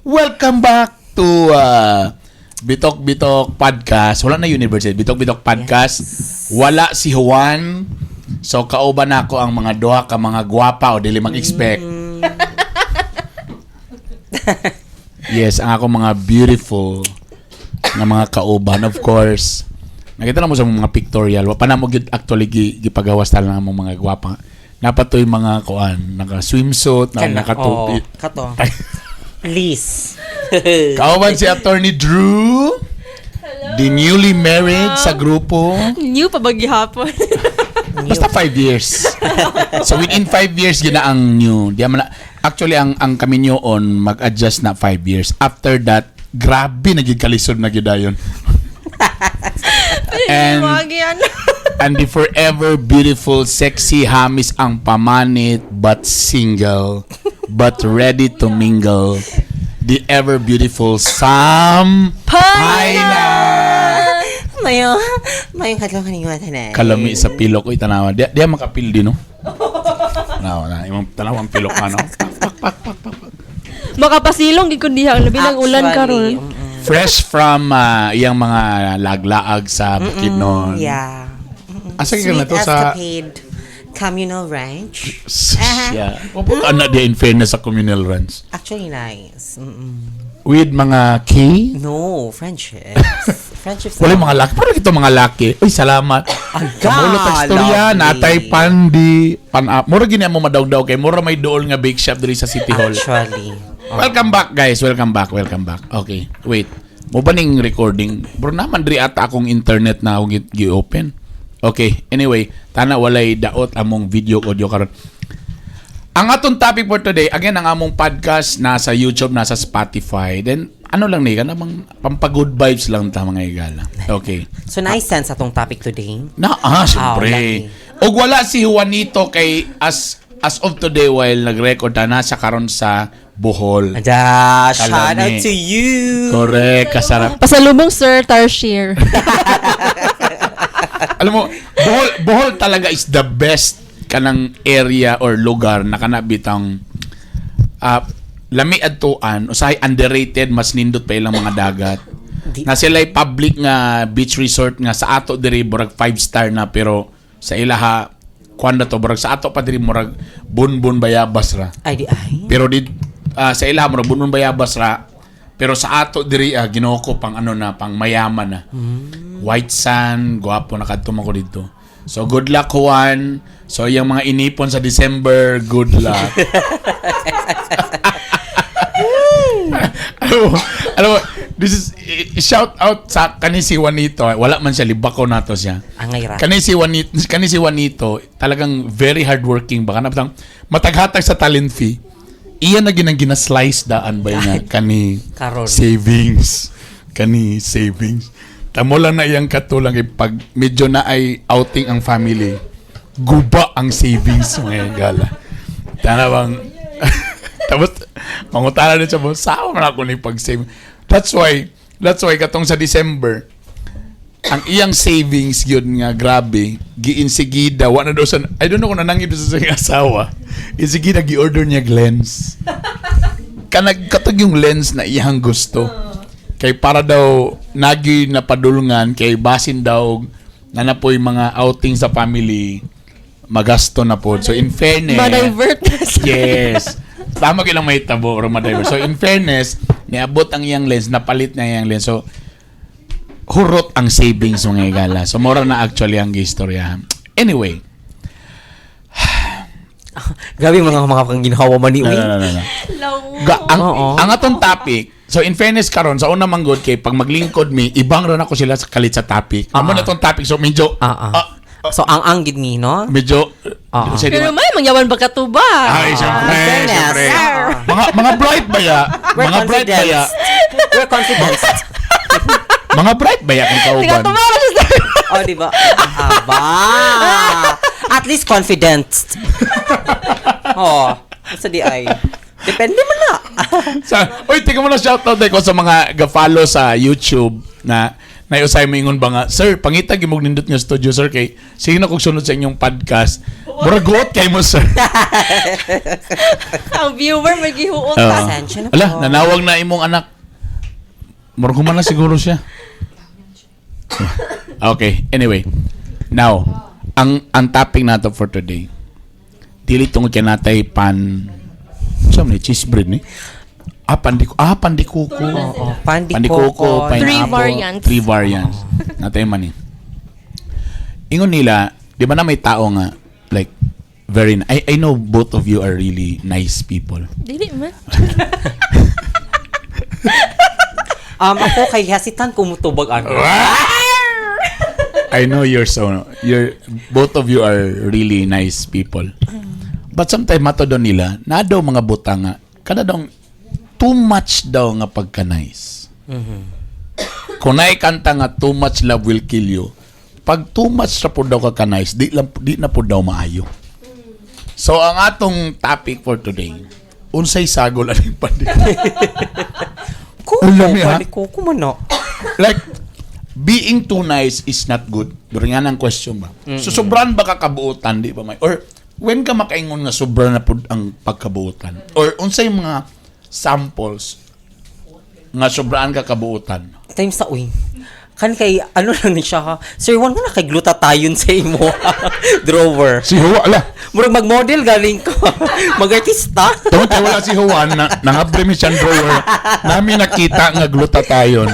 Welcome back to Bitok Bitok Podcast. Wala na university. Bitok Bitok Podcast. Wala si Juan. So kauban nako ang mga duha ka mga gwapa o dili mag-expect. Yes, ang ako mga beautiful nga mga kauban, of course. Nakita na mo sa mga pictorial. Wa pa na mo gyud actually gipagawas tala ng mga gwapa. Napatoy mga kuan, naka swimsuit, na nakatupi. Oh, kato. Please. Kauban si Attorney Drew. The newly married sa grupo. New pa ba gihapon? Basta 5 years. So within 5 years gina ang new. Di man actually ang kami new on mag-adjust na 5 years. After that, grabe na gid kalisod na gid dayon. Wag yan. And the forever beautiful, sexy hamis ang pamanit but single but ready to mingle. The ever beautiful Sam Paina. Mayo, mayo kadlaw kaning tanan. Kalami sa pilok oy, tanawa. Di makapil di no. Tanawa na imong tanawa ang pilok ano. Pak pak pak pak pak. Makapasilong gid kun diha ang labi ng ulan Actually, karon. Fresh from iyang mga laglaag sa Bukidnon. Yeah. Asa gyud na Sweet to sa Escapade Communal Ranch. Yeah. Opo ana di, in fairness, sa communal runs. Actually nice. With mga K. No, friendships. Friendships. Wala yung mga laki. Pero ito mga laki. Uy, salamat. Kamulo tagstorya, lovely. Natay pandi, pan up. Mura gini mo madawdaw kay mura may dool nga bake shop diri sa City Hall. Actually. Welcome back, guys. Welcome back. Welcome back. Okay. Wait. Mo ba ning recording? Bro naman diri ata akong internet na akong gi-open. Okay. Anyway, tana walay daot among video audio karon. Ang atong topic for today, again, ang among podcast nasa YouTube, nasa Spotify. Then, ano lang ni, kanang pampa-good vibes lang ta, mga igala. Okay. So nice sense atong topic today. Na, ah, siyempre. Ah, lucky. Og wala si Juanito kay as of today while nag-record ta, nasa karon sa Bohol. Ada, shout out Kalami. to you. Correct, kasarap. Pasalubong, Sir Tarshir. Alam mo, Bohol, Bohol talaga is the best kanang area or lugar na kana bitang lami adtuan, usahay underrated, mas nindot pa ilang mga dagat. Na sila'y public nga beach resort nga sa ato diri murag 5 star na, pero sa ilaha kuan na to, murag sa ato pa diri murag bunbun bayabas ra. Ay di ay. Pero di sa ilaha murag bunbun bayabas ra, pero sa ato diri Ginoo ko, pang ano na, pang mayaman na. White sand, gwapo na kadto man ko dito. So good luck, Juan. So yung mga inipon sa December, good luck. Alam mo, this is shout out sa kani si Juanito. Wala man siya, libako nato siya. Angay ra. Kani si Juanito, talagang very hardworking ba kana bitang mataghatag sa talent fee. Iya na ginang gina-slice daan ba nga kani Karon. savings. Kani savings. Tamo lang na iyang katulang kay pag medyo na ay outing ang family, guba ang savings, mga gala. Tanawang tapos mangutana din siya mo, sawa man ako ni pag-save. That's why katong sa December, ang iyang savings yun nga grabe, giinsigida, wa na daw sa, I don't know kung nanangib sa iyang asawa. Insigida gi-order niya lens. Kanag katong yung lens na iyang gusto. Kay para daw nagi na padulngan kay basin daw na napoy mga outing sa family, magasto na po. So in fairness, Ma-divert na sa yes. Tama kilang may tabo or ma-divert. So in fairness, niabot ang iyang lens, napalit na iyang lens. So hurot ang savings, mga igala. So mora na actually ang istorya. Anyway, Grabe mga pang ginhawa man ni no, uy. no. Law. Ang, Oo. ang atong topic, so in fairness karon sa una man gud kay pag maglingkod mi, ibang ra nako sila sa kalit sa topic. Amo na tong topic, so medyo Ah, ah. ah, So ang gid ni no? medyo Ah. sa di Pero may mangyawan ba ka to ba? Ay, siyempre, Fairness. siyempre. Ah. Mga bright ba ya? We're Mga bright ba ya? confident. We're confident. Mga bright ba ya kung Tingnan kauban? tumawa siya sa Oh, di ba? Aba. At least confident. Oh, sa di ay. Depende man na. Sa, oy, tingnan mo na, shoutout ko sa mga ga-follow sa YouTube na Naay usay moingon ba nga, "Sir, pangita gimog nindot nga studio, sir, kay sige na kog sunod sa inyong podcast." Murag guot kay mo, sir. Ang viewer magihuot. Oo. Pasensya na po. Ala, nanawag na imong anak. Murag human na siguro siya. Okay, anyway. Now, ang topic nato for today, dili tungod kay natay pan sa ni cheese bread ni. Ah, pandikuko. Oo, pandikoko. Pandikoko, pineapple. Three variants. Three variants. Natay man ni. Ingon nila, di ba na may tao nga, like, very, I know both of you are really nice people. Dili man. Ako kay hesitant ko mutubag ano. I know you're so you're both of you are really nice people. But sometimes mato daw nila, na daw mga butang nga kada daw too much daw nga pagka nice. Kung naay kanta nga "Too much love will kill you," pag too much ra pud daw ka ka nice, di lang di na pud daw maayo. So ang atong topic for today, unsay sagol aning pandikoko? Kuko, Ulami, ha? pandikoko man no. Like being too nice is not good. Pero nga ng question ba? So sobran ba ka kabuotan, di ba may? Or when ka makaingon nga sobra na pud ang pagkabuotan? Or unsay mga samples nga sobraan ka kabuotan? Time sa uy. Kan kay ano lang ni siya ha. Sir Juan mo na kay glutatayon sa imo drawer. Si Juan, ala. Murag mag-model galing ko. Mag-artista. Tungod kay wala si Juan na nangabre mi siyang drawer. Nami nakita nga glutatayon.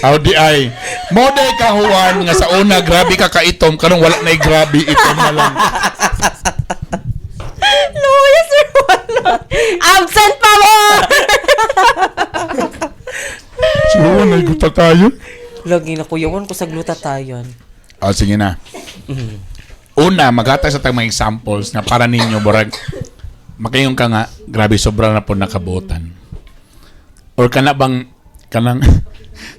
Aw di ay. Model ka, Juan, nga sa una grabe ka kaitom, karon wala na grabe, itom na lang. No, yes, sir. Wala. Absent pa mo! Si Juan ay glutatayon. Lagi na kuya Juan ko sa glutatayon. Ah, sige na. Una, maghatag sa tag mga examples na para ninyo, borag, makaingon ka nga, grabe, sobra na po nakabuotan. Or kana bang, kanang,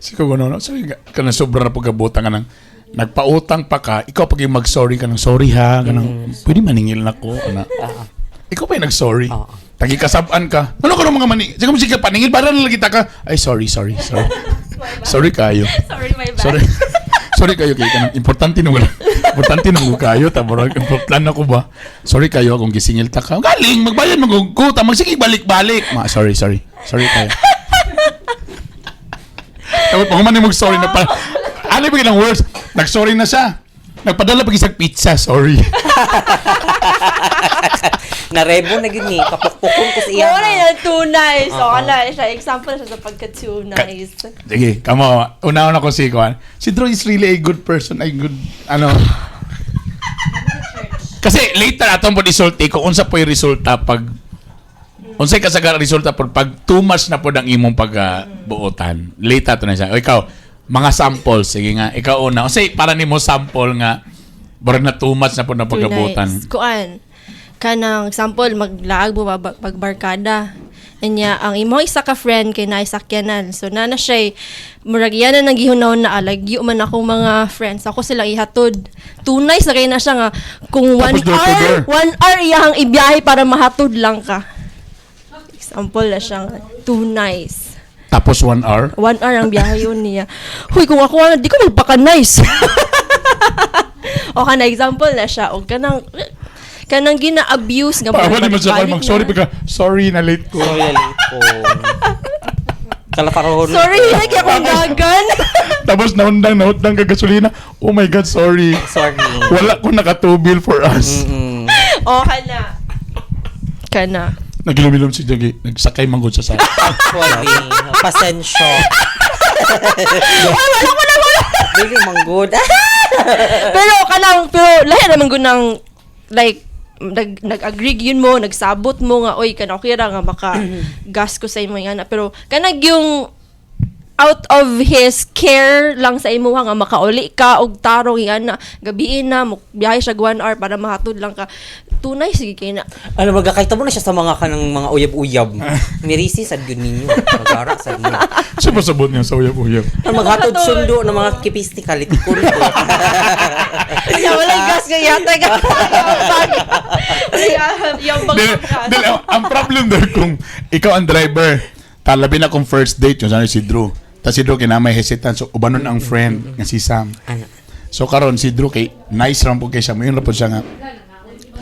si ko no, sorry, kanang sobra na po kabuotan ka nang, nagpautang pa ka, ikaw pag yung mag-sorry ka ng sorry ha, kanang, pwede maningil na ko, ana. Ikaw pa yung nag-sorry. Oo. Tagi kasab-an ka. Ano ka ng mga mani? Sige mo sige paningil para na lang kita ka. Ay, sorry, sorry, sorry. Sorry kayo. Sorry, my bad. Sorry. Sorry kayo kay kanang importante nung wala. Importante nung kayo ta murag importante ako ba. Sorry kayo kung gisingil ta ka. Galing magbayad man ko ta magsige balik-balik. Ma, sorry, sorry. Sorry kayo. Tapos pag human mo sorry na pa. Ano ba ang words? Nag-sorry na siya. Nagpadala pag isang pizza, sorry. Narebo na gyud ni kapukpukon ko sa iya. Wala na too nice. So, ano siya, example siya sa pagka too nice. Sige, kamo. Una-una ko si Juan. Si Drew is really a good person. A good, ano. Kasi later atong po isulti kung unsa po'y resulta pag unsay kasagaran resulta po pag too much na pod ang imong pagbuotan. Later to na siya. O ikaw, mga samples. Sige nga, ikaw una. Unsay para nimo sample nga barang na too much na pod ang Too pagkabuotan? nice. Kuan, kanang example, maglaag mo ba pagbarkada. Anya, ang imo isa ka friend kay naay sakyanan. So nana siya, murag yan na nanggihunaw na alagyo man akong mga friends. Ako silang ihatod. Tunay sa kay na siya nga kung one Tapos door to hour, door. 1 hour iyahang ibiyahe para mahatod lang ka. Example na siya nga, too nice. Tapos 1 hour? 1 hour ang biyahe yun niya. Huy, kung ako ano, di ko magpaka-nice. O kana example na siya. O kanang gina-abuse nga Pa, wala mo siya balik-balik mag-sorry na. pagka, sorry na late ko. Sorry late ko. Kalaparoon. Sorry, lagi akong dagan. Tapos naundang, naundang ka gasolina. Oh my God, sorry. Sorry. Wala ko nakatubil for us. O kana. Kana. Nagilom-ilom si Jagi. Nagsakay manggod sa sa. Actually, pasensya. Ay, wala ko na wala. Dili man good. Pero kanang pero lahi naman gud ng like nag-agree yun mo, nagsabot mo nga oy kana okay ra nga maka gas ko sa imo nga na pero kanag yung out of his care lang sa imuha nga makauli ka og tarong nga na gabiin na mo biyahe siya 1 hour para mahatod lang ka tunay sige kay na. Ano magkakaita mo na siya sa mga kanang mga uyab-uyab. Mirisi sad gyud ninyo. Magara sad mo. Siya pasabot niya sa uyab-uyab. Ang maghatod sundo ng mga kipisti kalitikon ko. Kaya walay gas nga yata ka yung bag. Dili, ang problem doon kung ikaw ang driver, talabi na kung first date, yun sana si Drew. Tas si Drew kay na may hesitant, so ubanon ang friend nga si Sam. Ana. So karon si Drew kay nice ra po kay siya, moingon ra po siya nga,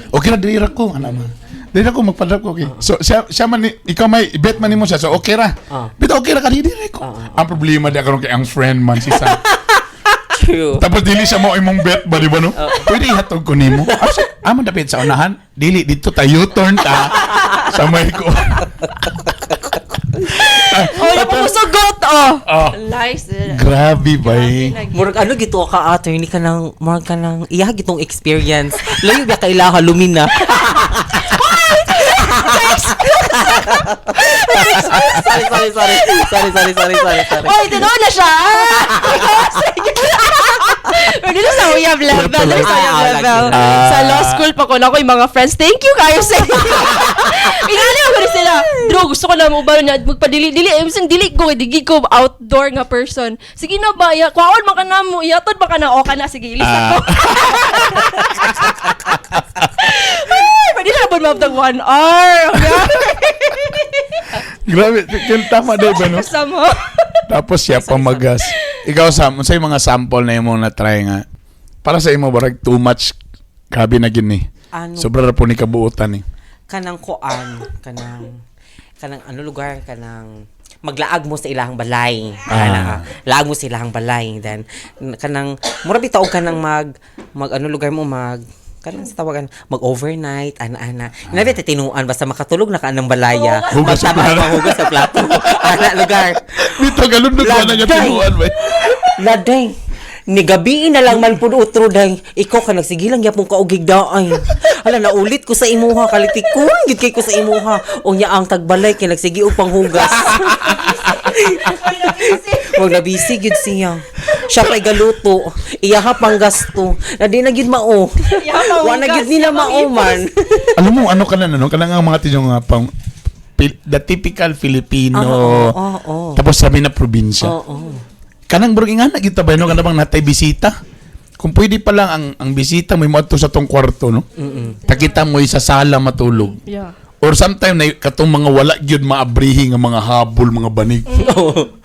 "Okay ra, dili ra ko ana ma. Dili ra ko magpa-drop ko, okay." So siya man ikaw may bet man nimo siya, so okay ra. Bitaw okay ra ka, dili ra ko. Ang problema di karon kay ang friend man si Sam. True. Tapos dili siya mo imong bet ba, di ba, no? Pwede ihatog ko nimo. Ah, so, amo dapit sa unahan, dili dito ta, U-turn ta sa may ko. Oh, napupusugot, oh. Oh. Nice. Grabe bay. Murag ano gito ka, attorney, ka nang murag ka nang iya gitong experience. Layo ba kailangan lumina. Sorry, sorry, sorry. Sorry, sorry, sorry, sorry, sorry. Oy, tinuod na siya. Ah! Sige. Pero dito sa uyab level, dito sa uyab Ah, level. lagi. Sa law school pa ko na ako yung mga friends. Thank you kayo sa inyo. Ingali ako rin sila. Drew, gusto ko na mo ba niya magpadili dili eh bisan dili ko dili ko outdoor nga person. Sige na ba, ya, kwaon man ka na mo, ihatod ba ka na o ka na, sige ilis ako. Ay, pwede na ba mabtag 1 hour? Grabe, tama di ba, no? Kasama. Tapos siya pamagas. Ikaw, Sam, unsay mga sample na imong na-try nga? Para sa imo barag too much, grabe na gini. Ano? Sobra ra po ni kabuotan ni. Kanang kuan, kanang ano lugar, kanang maglaag mo sa ilahang balay. Ah. Ah. Laag mo sa ilahang balay, then kanang mura bitaw kanang mag mag ano lugar mo, mag kanang sa tawagan mag overnight ana ana. Inabi tinuan basta makatulog na ka anang balaya. Hugas sa Magtama plato. pa hugas sa plato. Ana lugar. Dito galundog ko na nga Lagday. tinuan ba. Laday. Ni gabi na lang man pud utro day. Ikaw ka nagsigilang yapon ka og higdaay. Hala, naulit ko sa imuha, kalitikon gid kay ko sa imuha. Unya ang tagbalay kay nagsigi og panghugas. Wag na busy gid siya. Siya pa'y galuto. Iyaha panggasto. Na di na gid mao. Iyaha panghugas, Wa na gid nila iyaha mao man. Alam mo ano ka na, no? Kanang ang mga tinyong nga pang the typical Filipino. Oo, oo, oo. Tapos sabi na probinsya. Oo. Kanang burg nga na kita ba, no, kanang bang natay bisita. Kung pwede pa lang ang bisita mo moadto sa tong kwarto, no? Takita mo sa sala matulog. Or sometime na katong mga wala gyud maabrihi nga mga habol, mga banig.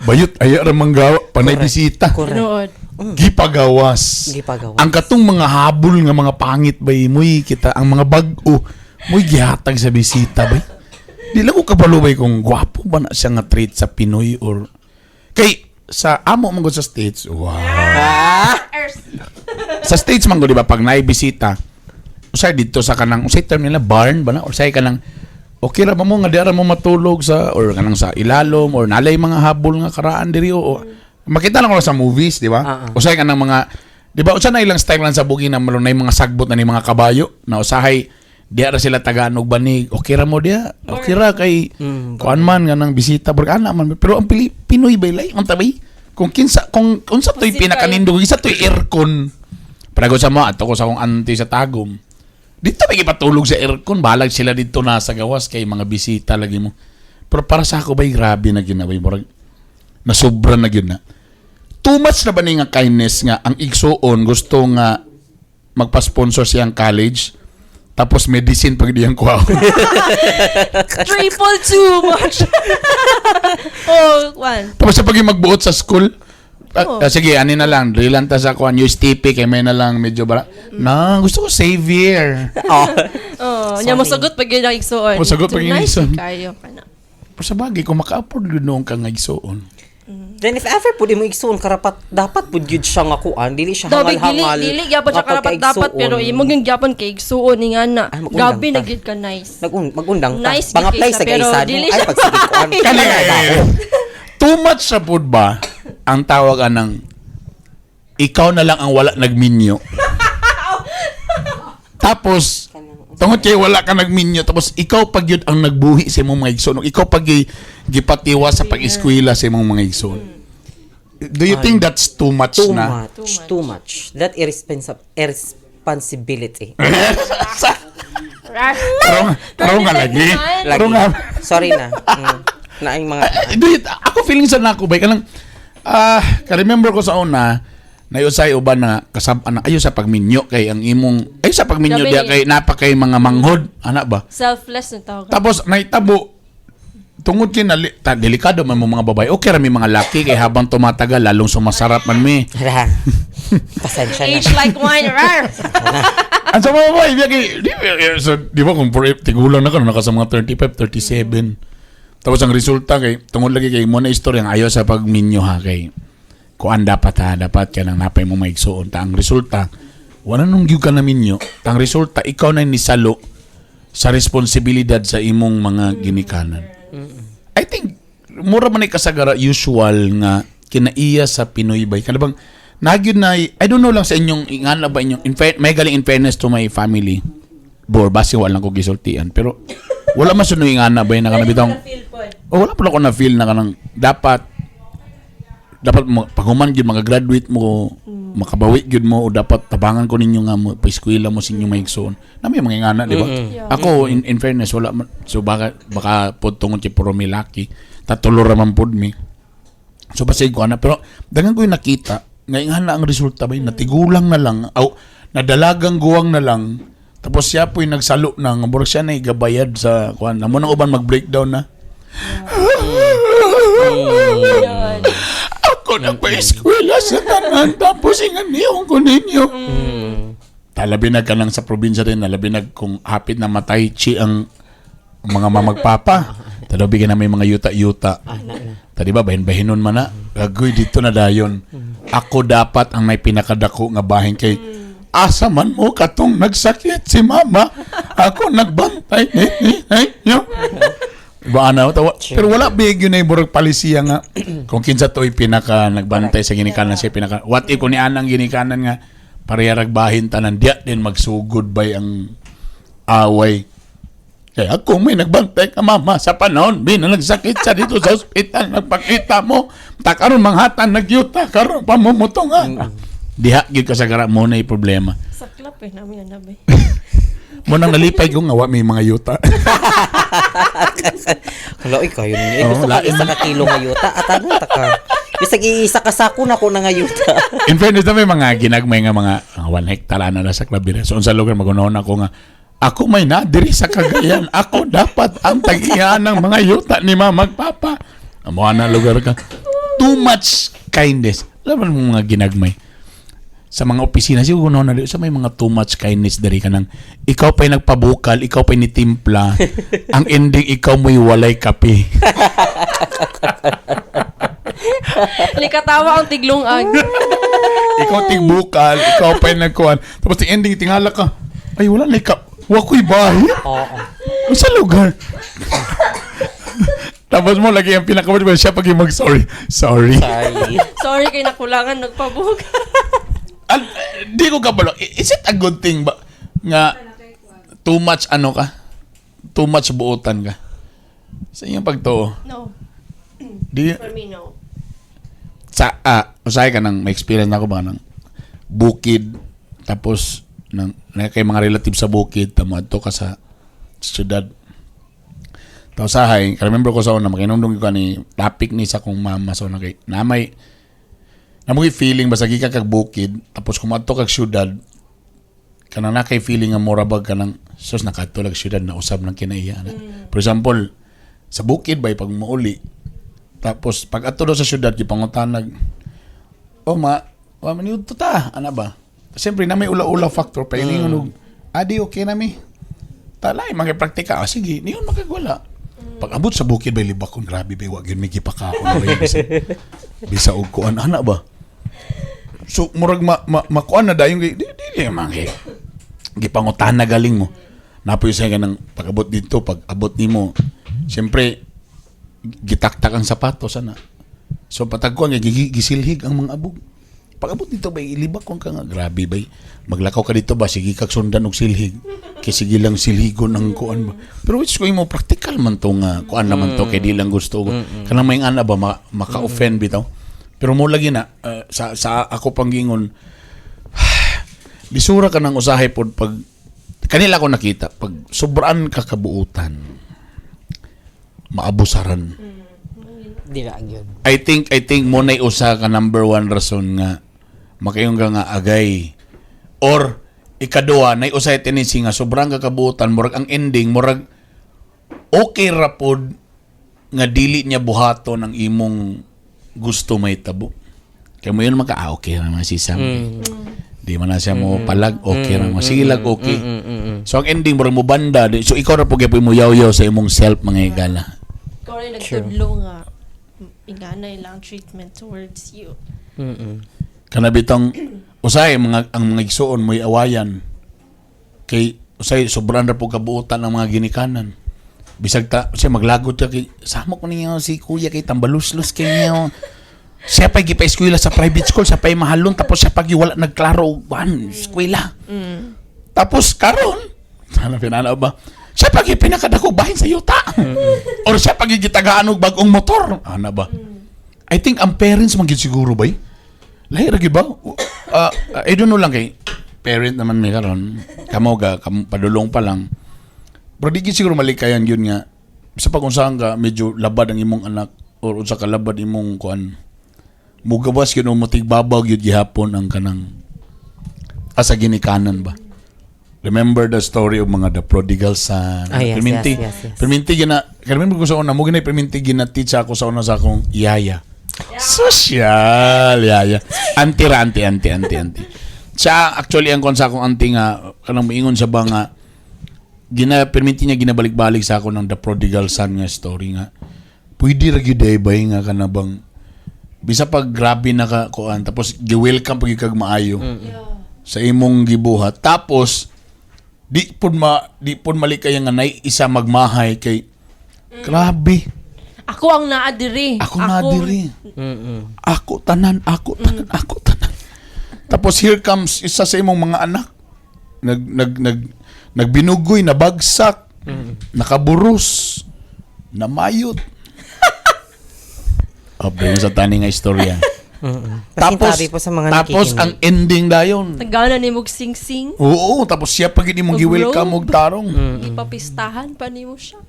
Bayot aya ra manggawa panay bisita. Correct. Tinuod. Gipagawas. Gipagawas. Ang katong mga habol nga mga pangit bay moy kita ang mga bag-o moy gihatag sa bisita bay. Di lang ko kabalo bay kung gwapo ba na siya nga treat sa Pinoy or kay sa amo man gud sa States. Wow. Ah! Sa States man gud, di ba, pag naay bisita usay dito sa kanang usay term nila barn ba na or usay kanang okay ra ba mo nga di ra mo matulog sa or kanang sa ilalom or nalay mga habol nga karaan diri o makita lang ko sa movies, di ba? Ah, ah. Usay kanang mga, di ba, usa na ilang style lang sa bugi na malunay mga sagbot na ni mga kabayo na usahay diya ra sila tagaan og banig, okay ra mo diya, okay ra kay kuan man nga nang bisita burg ana man, pero ang pili, Pinoy bay lay ang tabay kung kinsa kung unsa to'y Pusit kayo. pinakanindog isa to'y aircon. Pero sa mga ato ko sa akong auntie sa Tagum, dito may ipatulog sa aircon, balag sila dito nasa gawas kay mga bisita lagi mo. Pero para sa ako ba'y grabe na ginaway, murag nasobra na gyud na. Too much na ba ni nga kindness nga ang igsuon gusto nga magpa-sponsor siyang college tapos medicine pag diyang kuha. Triple too much. Oh, one. Tapos sa pag magbuot sa school, Oo. sige, ani na lang, drilan ta sa kuan USTP kay may na lang medyo bara. Na, gusto ko Xavier. Oh. Oh, nya Sorry. mosagot pag yun ang igsuon. Mosagot pag Too yun ang nice igsuon. kayo ka na. Pero sa bagay, kung maka-afford yun noong kang igsuon. Then if ever pud imo igsuon karapat dapat pud gyud siya nga kuan, dili siya Dabi dili hangal-hangal. dili gyapon siya nga karapat dapat pagkaigsuon. pero imo gyud gyapon kay igsuon ni nga na. Ay, magundang Gabi ta. na gyud ka nice. Magundang ta. Nice gyud Pang-apply kay sa siya, pero gaisa no. dili Ay siya pagsige kuan. Kani, Kani ba? too much sa food ba ang tawag anang ikaw na lang ang wala nagminyo. Tapos, tungod kay wala ka nagminyo, tapos ikaw pag yun ang nagbuhi sa imong mga igsoon, ikaw pag gipatiwa sa pag-eskwela sa imong mga igsoon. Do you think that's too much Too na? much, too much. That irresponsibility. Tarong, tarong nga lagi. Lagi. Tarong nga. Sorry na. Naing mga Do you, ako feeling sa nako ba kanang ka-remember ko sa una nayusay uban na kasab ana ayo sa pagminyo kay ang imong ayo sa pagminyo Grabe diya ni- kay napa kay mga manghod ana ba. Selfless na tawag. Tapos naitabo Tungod kay delikado man mo mga babae. Okay ra mi mga laki kay habang tumatagal lalong sumasarap man mi. Hala. Pasensya na. Age like wine, rar. Ang sa mga babae, biya kay so, di ba kung for tigulang na ka, naka sa mga 35, 37. Tapos ang resulta kay tungod lagi kay mo na istorya ang ayaw sa pagminyo ha kay kuan dapat ha, dapat ka nang napay mo maigsuon ta ang resulta wala nung gyud ka na minyo ta ang resulta ikaw na nisalo sa responsibilidad sa imong mga ginikanan. I think mura man ni kasagara usual nga kinaiya sa Pinoy bay kana bang nagyud na. I don't know lang sa inyong ingana ba inyong may galing, in fairness to my family bor basi wala lang ko gisultian pero wala man sunoy ingana ba na kana bitong. Oh, wala pala ko na feel na kanang dapat dapat mo paghuman gyud mga graduate mo, makabawi gyud mo o dapat tabangan ko ninyo nga mo paeskwela mo sa inyong maigsoon na may mga ingana, di ba? Yeah. Ako, in fairness, wala man so baka pod tungod kay puro mi laki, tatulo ra man pod mi, so basig ko ana. Pero daghan ko yung nakita nga ingana ang resulta ba natigulang na lang aw nadalagang guwang na lang, tapos siya po'y nagsalo na nga murag siya na igabayad sa kuan na mo nang uban mag-breakdown na, "Ako nagpa-eskwela sa tanan tapos inganihon ko ninyo." Talabi na ka lang sa probinsya rin, nalabi na kung hapit na matay chi ang mga mamagpapa. Talabi ka na may mga yuta-yuta. Ta di ba, bahin-bahinon man na. Agoy, dito na dayon. "Ako dapat ang may pinakadako nga bahin kay asa man mo katong nagsakit si mama. Ako nagbantay ni ni ni. Ba ana tawa. Pero wala big yun ay murag palisiya nga kung kinsa to'y pinaka nagbantay sa ginikanan siya pinaka. What if kung ni anang ginikanan nga parehas bahin tanan, diya din magsugod bay ang away. Kaya ako may nagbantay ka mama sa panahon bin na nagsakit siya dito sa ospital, nagpakita mo ta karon manghatan nagyuta karon pamumutong ha. Diha gyud kasagara mo na problema. Saklap eh, namin na nabay. Mo nang nalipay ko nga wa may mga yuta. Hala, oy, kayo ninyo. Eh, Oo, gusto ka lain. 1 ka kilo nga yuta. At ano, taka. Bisag 1 ka sako na ko na nga yuta. In fairness na may mga ginagmay nga mga 1 hectare na sa Claveria. So unsa lugar magunahon ako nga ako may na diri sa Cagayan. Ako dapat ang tag-iya ng mga yuta ni mama ug papa. Amo na lugar ka. Too much kindness. Alam mo mga ginagmay sa mga opisina siguro na sa may mga too much kindness diri ka nang ikaw pa'y nagpabukal, ikaw pa'y nitimpla, ang ending ikaw mo'y walay kape. Likatawa ang tiglungag. Ikaw tigbukal, ikaw pa'y nagkuhan. Tapos the ending, tingala ka, "Ay, wala na ka, wako'y bahay." Oo. Sa lugar. Tapos mo lagi ang pinakamat siya pag yung mag-sorry. Sorry. Sorry. Sorry kay nakulangan nagpabug. Di ko kabalo. Is it a good thing ba nga too much ano ka? Too much buotan ka? Sa inyong pagtuo. No. Di, For me, no. Sa usahay ka nang may experience na ako ba ng bukid tapos nang na kay mga relative sa bukid tamo adto ka sa syudad. Tapos sahay, remember ko sa una makinumdum ko ni topic ni sa kong mama sa una kay na may namoy feeling basta gikan kag bukid tapos kung adto kag syudad kanang na kay feeling nga mura bag kanang sus nakadto lag syudad na usab ng kinaiya na. For example, sa bukid bay pag mauli tapos pag adto daw sa syudad gipangutanag, "Oh ma, wa man yun ta ana ba?" Siyempre na may ula-ula factor pa mm. Og adi okay na mi. Talay mga praktika, ah, sige, niyon makagwala. Pag abot sa bukid bay libakon grabe bay wa gyud may gipakaon bay bisa, bisa og kuan ana ba. So murag ma, ma, makuan na dayon kay di di, di man kay gipangutan na galing mo. Napoy sa ka ng pag-abot dito, pag abot nimo, siyempre gitaktak ang sapatos ana. So patagkuan kay gisilhig ang mga abog. Pag abot dito bay ilibak ko ka nga grabe bay. Maglakaw ka dito ba sige kag sundan og silhig. Kay sige lang silhigon ang kuan ba. Pero which ko imo practical man to nga kuan naman to kay di lang gusto ko. Kanang may ana ba maka-offend bitaw. Pero mo lagi na sa ako panggingon lisura ka ng usahay pod pag kanila ko nakita pag sobraan ka kabuutan maabusaran. Di na yun. I think mo na'y usa ka number one rason nga makaingon ka nga agay or ikaduha nay usay tendency nga sobrang kakabuutan murag ang ending murag okay ra pod. Nga dili niya buhaton ang imong gusto mahitabo. Kaya mo yun maka, ah, okay naman si Sam. Di man na siya mo palag, okay ra mo. Sige lang, okay. So ang ending, murag mo banda. So ikaw ra po gyapon mo yaw-yaw sa imong self, mga higala. Ikaw rin nagtudlo nga ingana lang treatment towards you. Kana bitong usay mga ang mga igsuon mo'y awayan kay usay sobran ra po kabuotan ang mga ginikanan. Bisag ta usay maglagot ka kay samo ko niyo si kuya kay tambaluslos kay niyo. Siya pa gipa-eskwela sa private school, siya pa mahalon, tapos siya pa wala nagklaro og kuan eskwela. Tapos karon, sana pinana ba? Siya pa pinakadako bahin sa yuta. Or siya pa gitagaan og bag-ong motor. Ana ba? I think ang parents man gid siguro bay. Lahi ra gid ba? I don't know lang kay parent naman may karon. Kamo ga kam, padulong pa lang. Pero di gid siguro malikayan yun nga sa pag unsahan ka medyo labad ang imong anak or unsa ka labad imong kuan, mugawas gyud o motigbabag gyud gihapon ang kanang asa ginikanan ba. Remember the story of mga the prodigal son? Ah, yes, Perminti, yes. perminti gina, remember ko sa una mo ginay perminti gina teach ako sa una sa akong yaya. Social yaya. Auntie ra, auntie, auntie, auntie, auntie. Siya actually ang kon sa akong auntie nga kanang moingon sa ba nga gina perminti niya ginabalik-balik sa ako ng the prodigal son nga story nga pwede ra gyud ay bay nga kana bang bisa pag grabe na ka kuan, tapos gi-welcome pag kag maayo sa imong gibuhat, tapos di pud malikay nga nay isa magmahay kay grabe. Ako ang naa diri. Ako na diri. Ako tanan, ako tanan, ako tanan. Tapos here comes isa sa imong mga anak. Nag nag nag nagbinugoy, nabagsak, nakaburus, namayot. Update sa tani nga istorya. Pasintabi po sa mga tapos nakikinig. ang ending dayon. Tagana ni mog sing-sing. Oo, tapos siya pag hindi mong Og gi-welcome robe. og tarong. Ipapistahan pa nimo siya.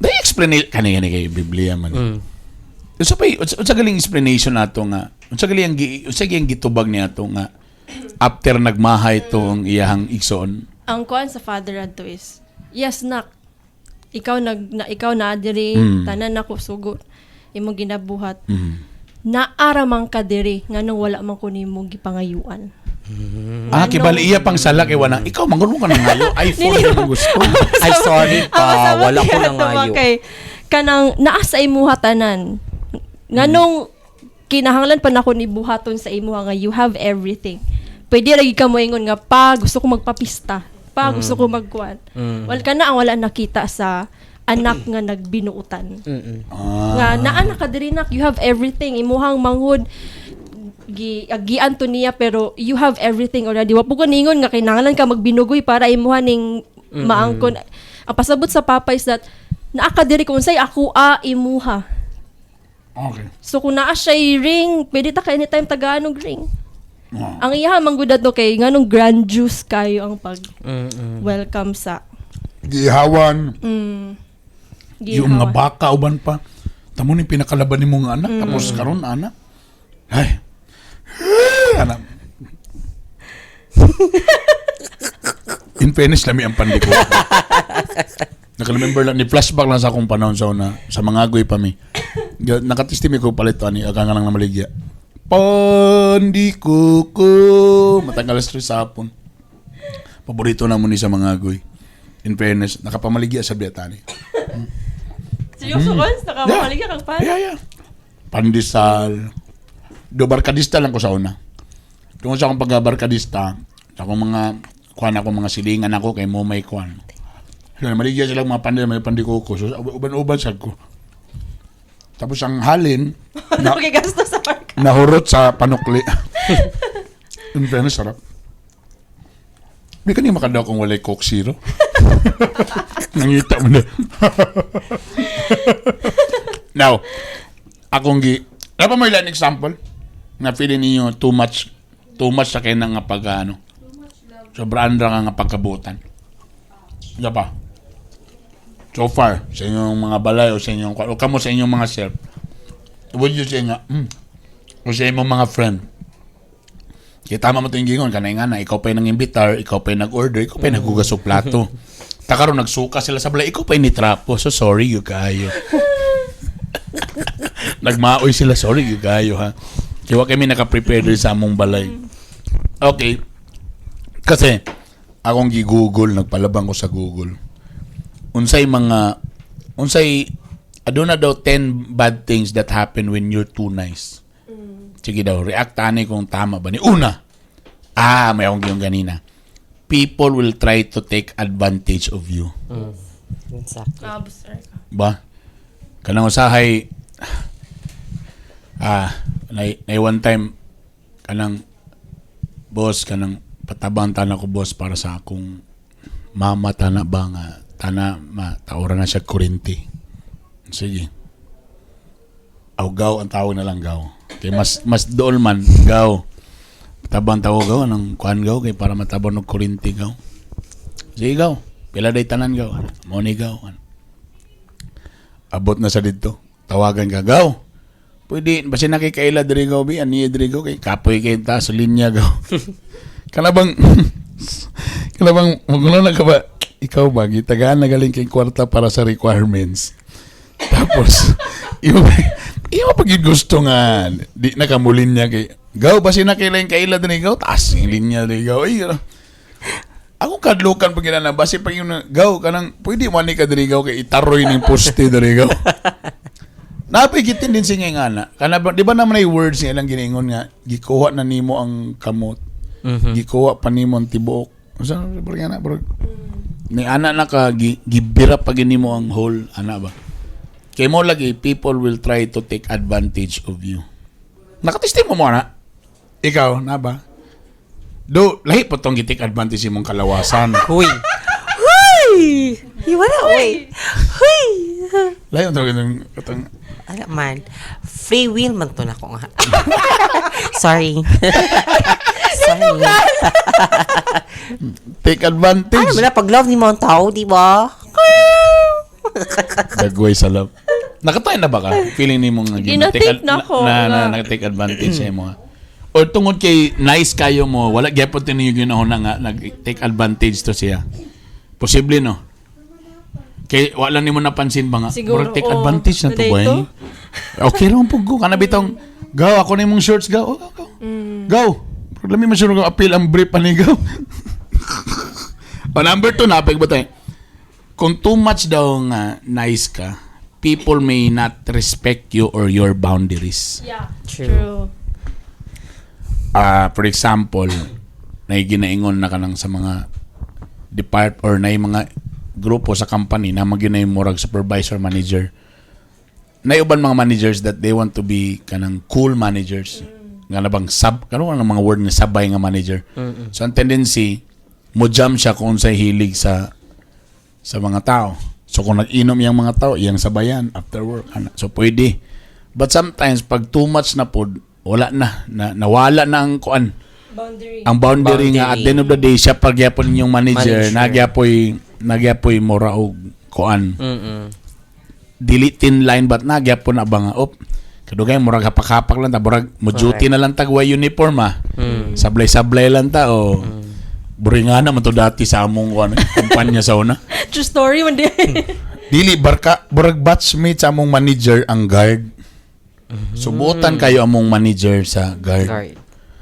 Dai explain kani kani kay Biblia man. Unsa pa unsa galing explanation nato nga? Unsa galing gitubag niya ato nga after nagmahay to ang iyahang igsoon? Ang kuan sa father adto is, "Yes nak. Ikaw nag na ikaw na diri, tanan nako sugot imong ginabuhat. Naara man ka diri nganong wala man ko nimo gipangayuan." Ah, kibali iya pang sala kay wala. Ikaw mangulo ka nang ngayo, iPhone na gusto. Ay, sorry pa. Ang masama Wala ko niya nang ato ba ngayo. kay kanang naa sa imuha tanan. Nganong kinahanglan pa nako ni buhaton sa imuha nga you have everything? Pwede lagi ka moingon nga, "Pa, gusto ko magpapista. Pa, gusto ko magkuan." Wal ka na ang wala nakita sa anak nga nagbinuutan. Nga naa na ka diri nak, you have everything. Imuhang manghud gi agian to niya, pero you have everything already. Wa po ko ningon nga kinahanglan ka magbinugoy para imuha ning maangkon. Ang pasabot sa papa is that naa ka diri kung unsay ako a imuha. So kung naa siya ring, pwede ta ka anytime tagaan og ring. Ang iyaha manggudad no kay nganong grand juice kayo ang pag welcome sa Gihawan, yung mga gihawan. baka uban pa. Tamo ni pinakalaban nimo nga anak tapos karon anak. Ay. Anak. In fairness, lami ang pandiko. Naka-remember lang, ni flashback lang sa akong panahon sa una, sa mga agoy pa mi. Nakatistimi ko palit ani, aga nga lang namaligya. Pandiko ko. Matanggal stress sa hapon. Paborito na mo ni sa mga agoy. In fairness, nakapamaligya sa biyatani. Seryoso, Cons? Nakamaligya kang pan? Yeah. Pandesal. Do barkadista lang ko sa una. Tungkol sa akong pagkabarkadista, sa akong mga kuan ako mga silingan ako kay mo may kuan. So, maligya sila mga pandesal, may pandikoko. So, uban-uban sad ko. Tapos ang halin, na, Okay, gasto sa barka. nahurot sa panukli. In fairness, sarap. Di ka niya makadaw kung walay Coke Zero. Nangita mo na. Now, akong gi... Ano pa may ilan example? Na feeling ninyo too much sa kaya nga pag ano. Sobrang ra nga pagkabutan. Ano pa? So far, sa inyong mga balay o sa inyong, o kamo sa inyong mga self, would you say nga, o sa inyong mga friend, kaya tama mo ito yung gingon, kanay nga na, ikaw pa yung nang-imbitar, ikaw pa yung nag-order, ikaw pa yung naghugas og plato. Takaroon, nagsuka sila sa balay, ikaw pa yung nitrapo. So sorry, you kayo. Nagmaoy sila, sorry kayo ha. Kaya wa kami naka-prepare diri sa among balay. Okay. Kasi akong gi-Google, nagpalabang ko sa Google. Unsay mga unsay aduna daw 10 bad things that happen when you're too nice. Sige daw, react ani kung tama ba ni. Una, may akong giyong ganina. People will try to take advantage of you. Exactly. Ah, booster ka. Ba? Kanang usahay nay one time kanang boss, kanang patabang tana ko, boss, para sa akong mama tana ba nga tana ma taora na siya kuryente. Sige. Aw, gaw ang tawag na lang, gaw. Kay mas mas dool man gaw. Patabang tawo gaw anang kuan gaw kay para matabang og kuryente gaw. Sige gaw. Pila day tanan gaw. Mo ni gaw. Abot na sa dito. Tawagan ka, gaw. Pwede, basta nakikaila diri gaw, bi, ani diri gaw, kay kapoy kay ta sa linya gaw. Kana bang, magulo na ka ba, ikaw ba, gitagaan na galing kay kwarta para sa requirements. Tapos, imo pag yun gusto nga, di na ka mulinya kay, gaw, basta nakailain kaila diri gaw, taas yung linya diri gaw. Ay, ano. Ako kadlukan pag ginana, basi pag yun, gaw, kanang, pwede mo ani ka diri gaw, kay itaroy ning poste diri gaw. Napigitin din siya nga na. Kana ba, di ba naman ay words nga ilang giningon nga, gikuha na nimo ang kamot, gikuha pa nimo ang tibuok. Unsa bro nga na, bro? Ni ana na ka gibira pa gini mo ang whole ana ba. Kay mo lagi people will try to take advantage of you. Nakatesting mo mo na? Ikaw na ba? Do lahi po tong gi-take advantage imong kalawasan. Huy. Huy! Wala, uy. Huy! Lahi ang tawag katong Ala man. Free will man to na ko nga. Sorry. Sorry. Take advantage. Ano man na, pag love ni mo ang tao, di ba? Dagway sa love. Nakatay na ba ka? Feeling ni mo nga Gina-take na ko, na, na, nga. nag-take advantage sa imo. Or tungod kay nice kayo mo, wala gyapon tinyo ginahon na nga nag-take advantage to siya. Posible no. Kay wala nimo napansin ba nga? Siguro, Murag take oo. advantage na to Naday boy. to. Okay ra pug ko kana bitong gaw ako na imong shorts gaw. Oh, gaw, gaw. Gaw. Problema mo siguro appeal ang brief ani gaw. O number 2 na ba tayo? Kung too much daw nga nice ka, people may not respect you or your boundaries. Yeah. True. True. Ah, for example, nay ginaingon na kanang sa mga depart or nay mga grupo sa company na maginay murag supervisor manager. Nay uban mga managers that they want to be kanang cool managers. Nga na bang sub karon ang mga word nga sabay nga manager. So ang tendency mo jam siya kung unsay hilig sa mga tao. So kung nag-inom yung mga tao, iyang sabayan after work. Ana. So pwede. But sometimes pag too much na pod, wala na, na nawala na ang kuan. Boundary. Ang boundary, nga at the end of the day siya pagyapon yung manager, Manager. Nagyapoy mura og kuan. Dili thin line but nagyapon na ba nga op. Kadugay murag hapak-hapak lang ta, murag mo duty na lang tag way uniform ah. Sablay-sablay lang ta o. Buringa na man to dati sa among kuan kumpanya sa una. True story man di. Dili barka murag batchmate sa among manager ang guard. Subutan kayo among manager sa guard. Guard.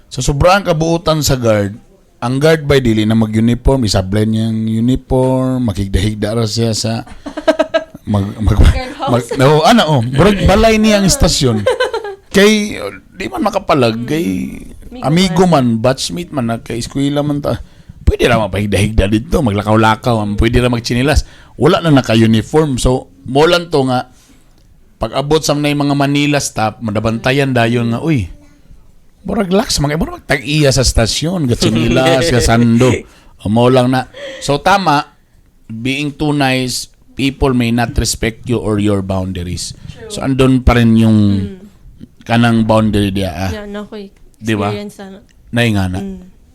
So sobrang kabuutan sa guard. Ang guard by dili na mag-uniform, isablay niyang uniform, makigdahigda ra siya sa mag mag, mag no, ana oh, murag balay niya ang istasyon. Kay di man makapalag kay amigo man, batchmate man, na kay eskwela man ta. Pwede ra mapahigda-higda dito, maglakaw-lakaw, pwede ra magtsinilas. Wala na naka-uniform. So, mo lang to nga pag abot sa mga Manila staff, madabantayan dayon nga, uy, murag lax mga murag tag-iya sa stasyon, gatsinilas, gasando. Mo lang na. So tama, being too nice, people may not respect you or your boundaries. So andun pa rin yung kanang boundary diya ah. Yeah, na ko Di ba? experience ana. Naingana.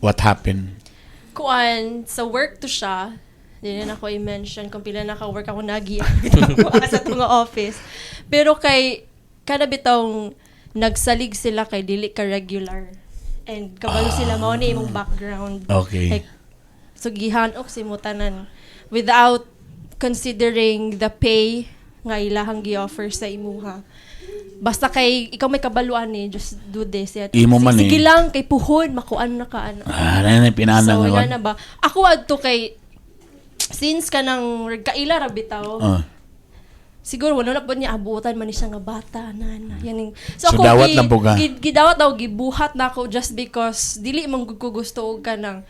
What happened? Kuan, sa work to siya, di na ako i-mention kung pila na ka-work ako nagi sa tunga office. Pero kay, kada bitong nagsalig sila kay dili ka regular. And kabalo sila mao ni imong background. Okay. Like, so gihanok si mo tanan without considering the pay nga ilahang gi-offer sa imuha. Basta kay ikaw may kabaluan eh, just do this. Yan. Imo man eh. Sige lang, kay puhon, makuan na ka ano. Ah, na pinana So, nga nga na ba? Ako adto kay since ka nang kaila ra bitaw. Siguro wala na po niya abutan man ni siya nga bata na na. Yan yung, So, dawat lang po ka? Gidawat daw gibuhat na ako just because dili man gud ko gusto og kanang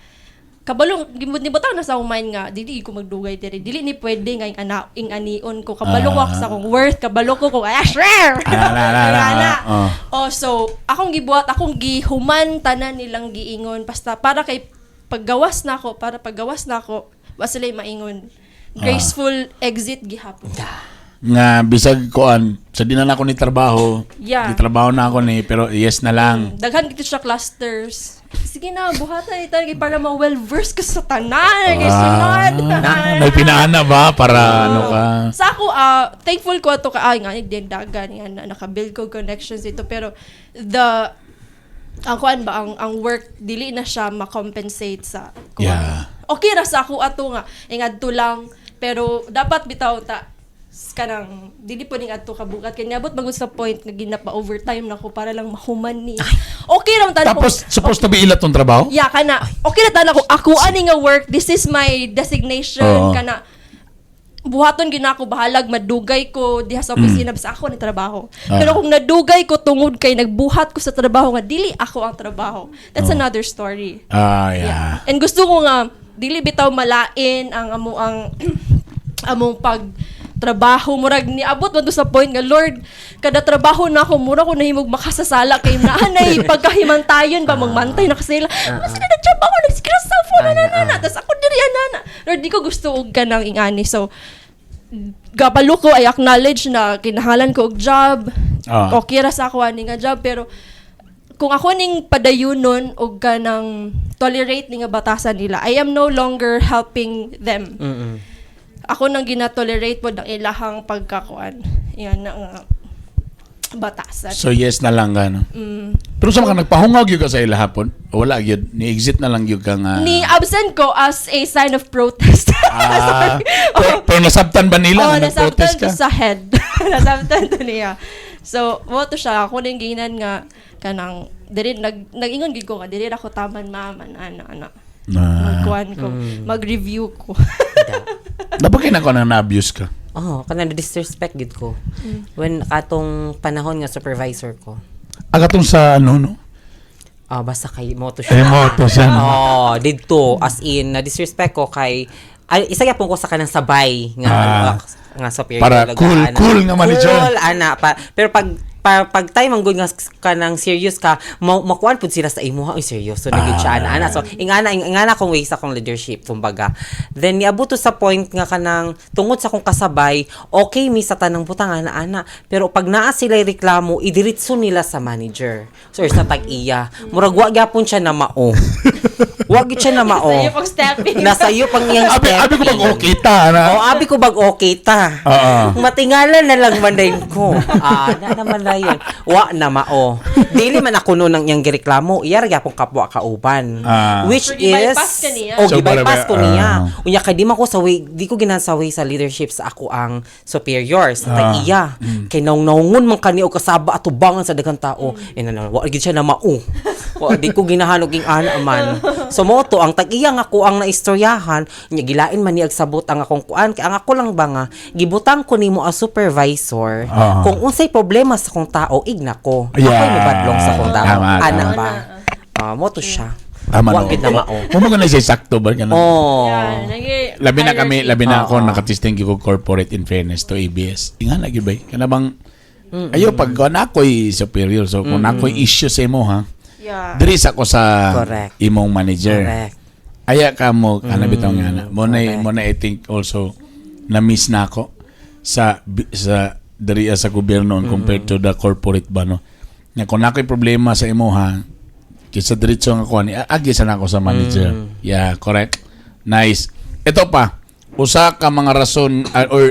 kabalo gimud ni butang na sa akong mind nga dili ko magdugay diri, dili ni pwede nga ing ana ing anion ko, kabalo ko ako sa akong worth, kabalo ko kung ay sure. Ah, na, na, na, Ana. ah. Oh, so akong gibuhat, akong gihuman tanan nilang giingon basta para kay paggawas na ako, para paggawas na ako, wa sila maingon. Graceful exit gihapon. Nga bisag kuan, sa di na ako ni trabaho. Yeah. Di trabaho na ako ni, pero yes na lang. Daghan gito siya clusters. Sige na, buhatan ito kay para ma well versed ka sa tanan kay sunod. Ah, may pinaana ba para ano ka? Sa ako, thankful ko ato ka ay nga din dagan nga na, naka-build ko connections ito, pero the ang kuan ba, ang work dili na siya ma-compensate sa kuan. Okay ra sa ako ato nga ingadto lang, pero dapat bitaw ta kanang dili po ning adto kabugat kay niabot magud sa point nga ginapa overtime na ko para lang mahuman ni. Okay ra man tanan ko. Tapos supposed to be ila tong trabaho? Yeah, kana. Okay na tanan ko. Ako ani nga work, this is my designation, kana buhaton gina ako, bahalag madugay ko diha sa opisina, basta ako ni trabaho. Pero kung nadugay ko tungod kay nagbuhat ko sa trabaho nga dili ako ang trabaho, that's another story. Ah, yeah. And gusto ko nga dili bitaw malain ang amo ang among pag trabaho, murag niabot man to sa point nga, Lord, kada trabaho na ako mura ko nahimog makasasala kay naanay pagkahimantayon ba, magmantay na kasi sila, mas sila nagtrabaho, nagsikira sa cellphone na na na na, tas ako diri ana na, Lord, di ko gusto og kanang ingani. So gabalo ko, I acknowledge na kinahanglan ko og job. Okay ra sa ako ani nga job, pero kung ako ning padayunon og kanang tolerate ni nga batasan nila, I am no longer helping them. Ako nang gina-tolerate po ng ilahang pagkakuan. Yan na nga batasan. So yes na lang gano. Pero sa mga nagpahungag gyud ka sa ila hapon, wala gyud ni exit na lang gyud ka nga. Ni absent ko as a sign of protest. Ah, Sorry. pero nasabtan ba nila Oh, nga nag-protest nasabtan ka? to sa head. Nasabtan to niya. So, mo to siya. Ako ning ginan nga kanang diri nag ingon gid ko nga diri ra ko taman, ma'am, ano ano ano. Na. Magkuan ko, mag-review ko. Dapat kay nako nang na-abuse ka. Oh, kanang disrespect gid ko. When katong panahon nga supervisor ko. Agatong sa ano, no? Ah, basta kay moto Eh, siya. moto siya, no? Oh, didto as in na disrespect ko kay ay, isa gyapon ko sa kanang sabay nga ano, nga superior Para talaga, cool, ana. cool nga manager. Cool ana pa, pero pag time ang good nga kanang serious ka, makuan pud sila sa imuha, "Uy, seryoso na gyud siya," ana ana. So ingana akong way sa akong leadership kumbaga. Then niabot to sa point nga kanang tungod sa akong kasabay, okay mi sa tanang butang ana ana, pero pag naa sila reklamo, idiretso nila sa manager so or sa tag-iya. Murag wa gyapon siya na mao, wa gyud siya na mao. Sa iyo pag stepping. Nasa iyo pang iyang Abi ko bag stepping. okay ta na. Oh, abi ko bag okay ta. Matingala na lang man din ko. Ah, na naman na yun. Wa na mao. Dili man ako noon ang iyang gireklamo. Iya ra gyapon kapwa kauban. Which So, is gi-bypass ka niya? Oh, So, gi-bypass ko niya. Unya kay di man ko sa way, di ko ginahan sa way sa leadership sa ako ang superior sa tag-iya. Kay naong-naungon man kani og kasaba atubangan sa daghang tao. Eh na wa gid siya na mao. Wa di ko ginahan og ing ana man. So mo to ang tag-iya nga ko ang naistoryahan, nya gilain man niya sabot ang akong kuan kay ang ako lang ba nga gibutang ko nimo as supervisor kung unsay problema sa akong tao igna ko. Ako'y mobadlong sa akong tao. Tama, Ana tama. ba? Ah, mo to siya. Tama Wa no. gid na mao. Mo mo na siya sakto ba ganun. Oh. Yeah, Labi na kami, hierarchy. labi na ako nakatesting gyud ko corporate, in fairness to ABS. Inga na gyud bay. Kana bang ayo pag kung ako'y superior, so kung ako'y issue sa imo ha. Diri sa ko sa imong manager. Aya ka mo kana bitaw nga na. Mo na I think also na miss na ako sa diri sa gobyerno compared to the corporate ba, no. Nga kung ako'y problema sa imo ha, kaysa diretso nga kuan, agi sa nako sa manager. Yeah, correct. Nice. Ito pa, usa ka mga rason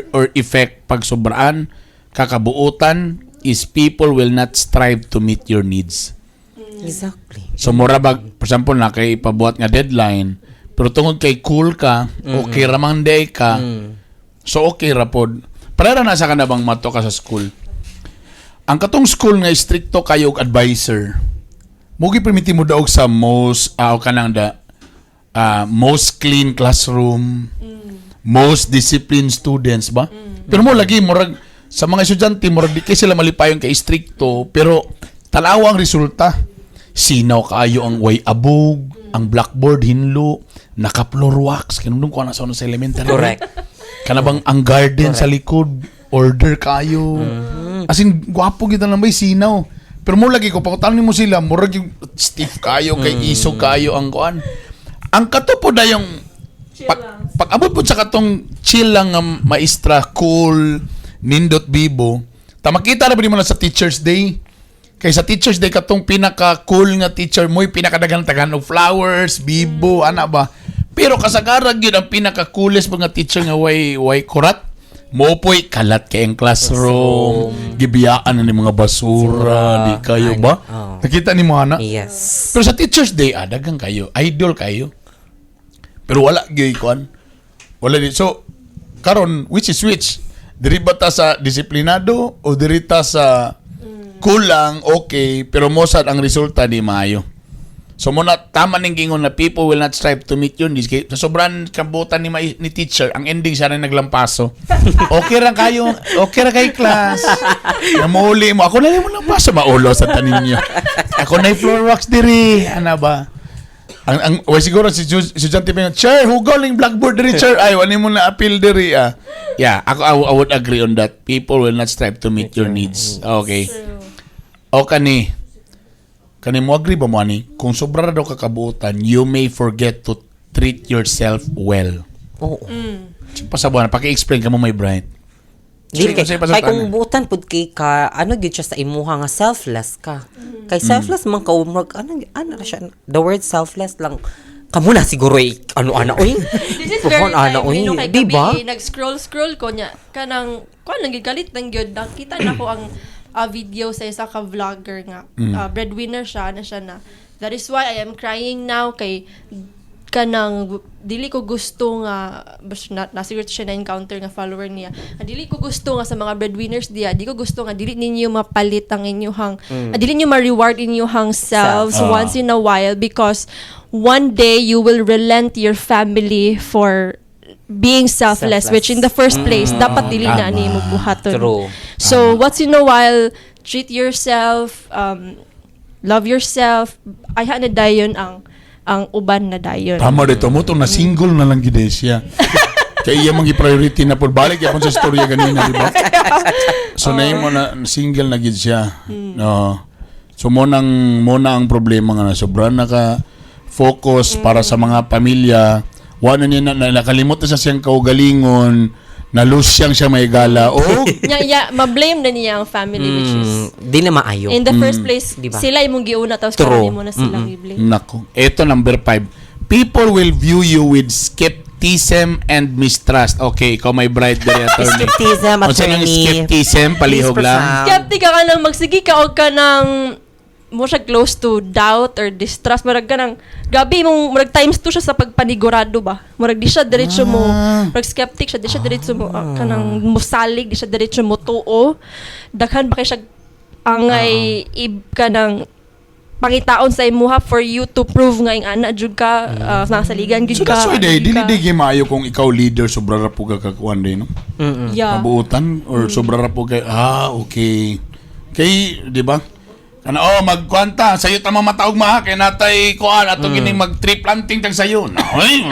or effect pag sobraan kakabuutan is people will not strive to meet your needs. So mura bag, for example, na kay ipabuhat nga deadline, pero tungod kay cool ka, okay ra man day ka, so okay ra pod. Para na sa ka na bang mato ka sa school. Ang katong school nga stricto kayo og advisor. Mugi permiti mo daog sa most kanang da most clean classroom, most disciplined students ba? Pero mo lagi murag sa mga estudyante, murag di kay sila malipayon kay stricto, pero tanawa ang resulta. Sinaw kaayo ang way abog, ang blackboard hinlo, naka-floor wax, kinumdum ko na sa elementary. Kana bang ang garden sa likod, order kayo. As in, gwapo kita lang may sinaw. Pero mo lagi ko, pag mo sila, murag yung stiff kayo, kay isog kayo ang kuan. Ang kato po na yung, pag abot po sa katong chill lang nga maestra, cool, nindot bibo, ta makita na ba mo na sa Teacher's Day? Kay sa Teacher's Day, katong pinaka-cool nga teacher mo, pinakadagan tagan og flowers, bibo, ana ba? Pero kasagaran yun ang pinaka-coolest mga teacher nga way kurat. Mopoy kalat kay ang classroom, gibiyaan na ni mga basura, di kayo ba? Oh. Nakita ni mo ana? Yes. Pero sa Teacher's Day, dagang kayo, idol kayo. Pero wala gyud kuan. Wala di. So karon, which is which? Diri ba ta sa disiplinado o diri ta sa kulang, okay, pero mosad ang resulta di maayo? So mo na tama ning gingon na people will not strive to meet yun. Kay sa sobrang kambutan ni teacher, ang ending siya na naglampaso. Okay ra kayo, okay ra kay class. Namuli mo. Ako na lang mo lampaso maulo sa tanin niyo. Ako na floor wax diri. Ana ba? Ang well, siguro si John Tipin, "Chair, hugaw ling blackboard diri, chair." Ay, wala mo na appeal diri ah. Yeah, ako I would agree on that. People will not strive to meet your needs. Okay. O kani kani mo agree ba mo ani? Kung sobra ra daw kakabuotan, you may forget to treat yourself well. Oo. Pasabuan, paki-explain ka mo may Brian. Dili kay, Sige, kay kung buutan pud kay ka, ano gyud siya sa imuha nga selfless ka. Kay selfless man ka, murag ano ano ra siya, the word selfless lang kamo na siguro eh, ano ana oy. This is very Ana timely, oy, no, kay di ba? gabi, nag-scroll-scroll ko niya. Kanang, kuan lang, galit lang gyud. Nakita na ko ang video sa isa ka vlogger nga. Breadwinner siya, na siya na. "That is why I am crying now kay kanang dili ko gusto nga basta na siguro siya na encounter nga follower niya. Ah, dili ko gusto nga sa mga breadwinners diya, di ko gusto nga dili ninyo mapalit ang inyuhang dili ninyo ma-reward inyuhang selves once in a while because one day you will relent your family for being selfless, Selfless. which in the first place dapat dili na Tama. Ni mo buhaton." True. So once in a while, treat yourself, love yourself. Ay na dayon ang uban na dayon. Tama dito mo na single na lang gid siya. Kaya iya mang priority na po. Balik yapon sa istorya ganina, di ba? So na mo na single na gid siya. No. So mo na ang problema nga na sobra naka focus para sa mga pamilya. Wa na niya na nakalimot na sa siyang kaugalingon, na lose siyang siya may gala. Oh, Nya ya, ma-blame na niya ang family, which is Di na maayo. in the first place Di ba? sila imong giuna tapos True. karon mo na silang i-blame. Nako. Ito number 5. People will view you with skepticism and mistrust. Okay, ikaw may bright diri, attorney. Skepticism, Unsa nang attorney. skepticism? Palihog Please lang. profound. Skeptic ka nang magsige ka og ka ng mo siya close to doubt or distrust, murag ka nang gabi mong murag times two siya sa pagpanigurado ba, murag di siya diretso mo murag skeptic siya, di siya diretso mo kanang musalig, di siya diretso mo tuo, daghan ba kay siya angay ib kanang pangitaon sa imuha for you to prove nga ing ana jud ka, nasaligan jud So ka. that's why Ano day, jud dili ka. di maayo kung ikaw leader, sobra ra po ka kakuan day, no? Yeah. Kabuutan or sobra ra po kay okay. Kay, di ba? Kana oh magkwanta sayo ta mamataog maha kay natay kuan ato gini mag tree planting tag sayo. No, oy.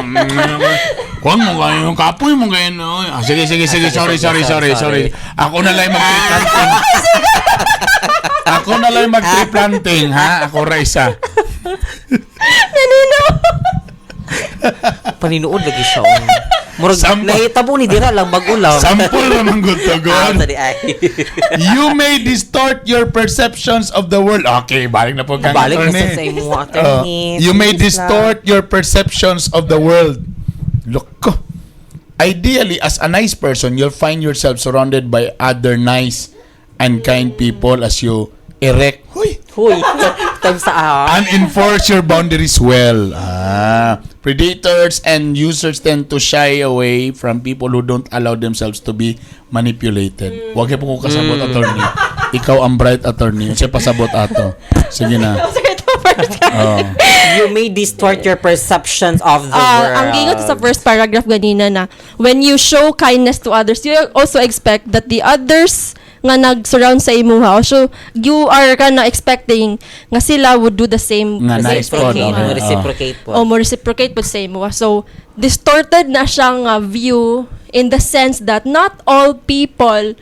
Kuan mo kayo kapoy mo kayo no. Ah, sige sige sige, sorry sorry sorry sorry. Ako na lang mag tree planting. Ako na lang mag tree planting ha. Ako ra isa. Nanino. Paninuod lagi siya. Oh. Murag nahitabo ni dira lang bag-o lang. Sample ra man gud to Ah, God. sorry, ay. You may distort your perceptions of the world. Okay, balik na po kang Balik na attorney. sa imo, attorney. You may Please lang. distort your perceptions of the world. Look. Ideally, as a nice person, you'll find yourself surrounded by other nice and kind people as you erect. Huy! Huy, time sa And enforce your boundaries well. Ah, predators and users tend to shy away from people who don't allow themselves to be manipulated. Huwag kayo po kung kasabot, attorney. Ikaw ang bright, attorney. Siya pasabot ato. Sige na. Sorry, ito first. Oh. You may distort your perceptions of the world. Ang giingon sa first paragraph ganina na when you show kindness to others, you also expect that the others nga nag-surround sa imuha, so you are kana expecting nga sila would do the same. Nga nice po. Reciprocate. Okay. Mo reciprocate po. O mo reciprocate po sa imuha. So distorted na siyang view in the sense that not all people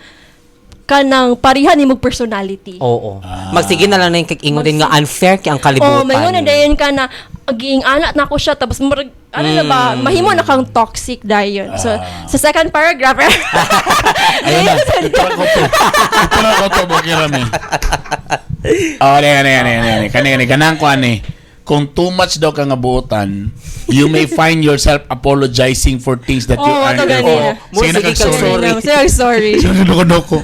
kanang pareha nimo personality. Oo. Magsige na lang na yung kag-ingon din nga unfair kay ang kalibutan. Oh, may na dayon ka na giing anak na ko siya, tapos murag ano na ba, mahimo na kang toxic dayon. So sa second paragraph, Ayun na. Ito na ko to. Ito na ko to. Bakit rami. Oh, ne, ne, ne, ne, ne. Kani, kani, kanang ko ani. Kung too much daw ka nga buotan, you may find yourself apologizing for things that you Oo, aren't. ito ganina. Mo, Sige na sige kag kag sorry. sorry. Sorry. Sorry. Sige na doko.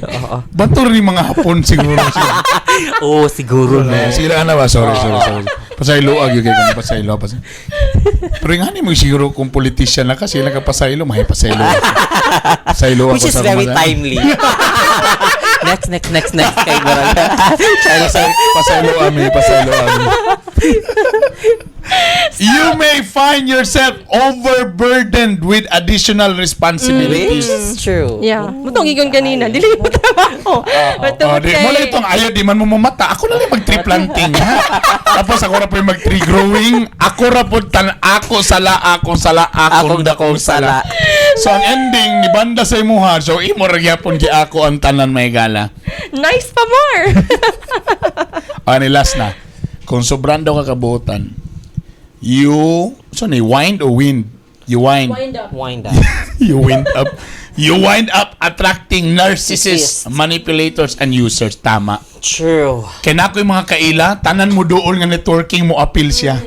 Bato rin mga Hapon siguro. Oo, siguro no. Sige na ba? Sorry, sorry, sorry. Pasaylo ag yun kay kani pasaylo pasaylo. Pero nga ni mo siguro kung politician na kasi sila ka pasaylo, mahay pasaylo. Pasaylo ako Which is sa very Ramadan. timely. Next, next, next, next. Kay Barang. Pasaylo ami, pasaylo ami. You may find yourself overburdened with additional responsibilities. Which is true. Yeah. Mutong gigon ganina. Dili mo trabaho. But Oh, di, mula itong ayaw, di man mo mamata. Ako na lang mag-tree planting, ha? Tapos ako ra po yung mag-tree growing. Ako ra po tan ako sala, ako sala, akong Akong dakong sala. sala. So ang ending, ni banda sa imuha. So imo ra gyapon gi ako ang tanan may gala. Nice pa more. Ani last na. Kung sobran daw ka kabuotan, you, so ni wind o wind? You wind. Wind up. Wind up. You wind up. You wind up attracting narcissists, Narcissists. manipulators, and users. Tama. True. Kaya na ako yung mga kaila, tanan mo dool nga networking mo appeal siya.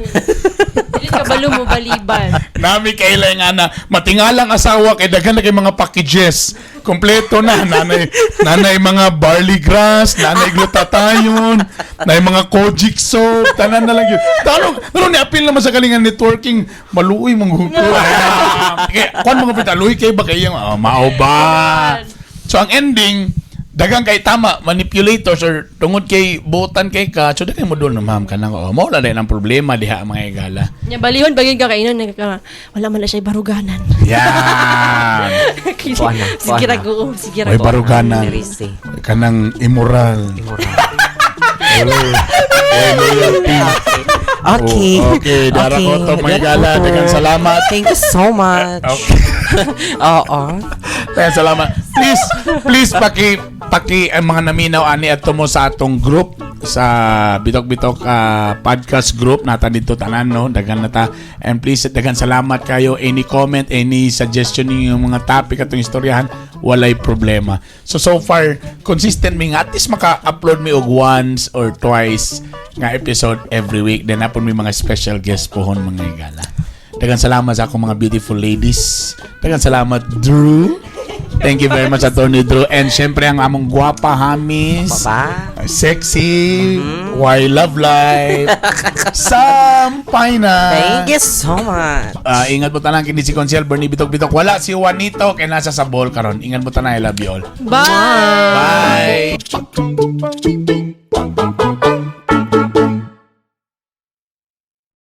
Dili ka balo mo baliban. Nami kaila nga na matingalang asawa kay daghan na kay mga packages. Kompleto na nanay nanay mga barley grass, nanay glutathione, nanay mga kojic soap, tanan na lang yun. Tanong, ano ni appeal naman sa kalingan networking, maluoy mong huko. Kaya kuan mga pita luoy kay ba kay iyang oh, mao ba? So ang ending, dagang kay tama manipulators or tungod kay buotan kay ka, so daghan mo doon ma'am kanang oh, mao na din ang problema diha mga igala. Nya balihon bagay ka kainon ka wala man na siya baruganan. Yan. Kuha na, kuha Sige na. ra go, sige ra May go. baruganan. Nerisi. Kanang immoral. Immoral. Oy, loyalty. Okay. Oh, okay, dara ko to, mga gala. Dara ko to. Daghang salamat. Thank you so much. Okay. Oo. Kaya salamat. Please, please paki paki ang mga naminaw ani adto mo sa atong group sa Bitok Bitok podcast group nata dito tanan no, daghan na ta, and please daghan salamat kayo. Any comment, any suggestion ninyo mga topic atong istoryahan, walay problema. So so far consistent mi nga at least maka-upload mi og once or twice nga episode every week. Then apon mi mga special guest pohon, mga igala. Daghang salamat sa akong mga beautiful ladies. Daghang salamat, Drew. Thank you very much, Attorney Drew. And syempre, ang among guwapa, Hamis. Baba. Sexy. Why love life. Sampay na. Thank you so much. Ah, ingat mo tanan kini si Consiel Bernie Bitok Bitok. Wala si Juanito kay nasa sa ball karon. Ingat mo tanan. I love you all. Bye. Bye.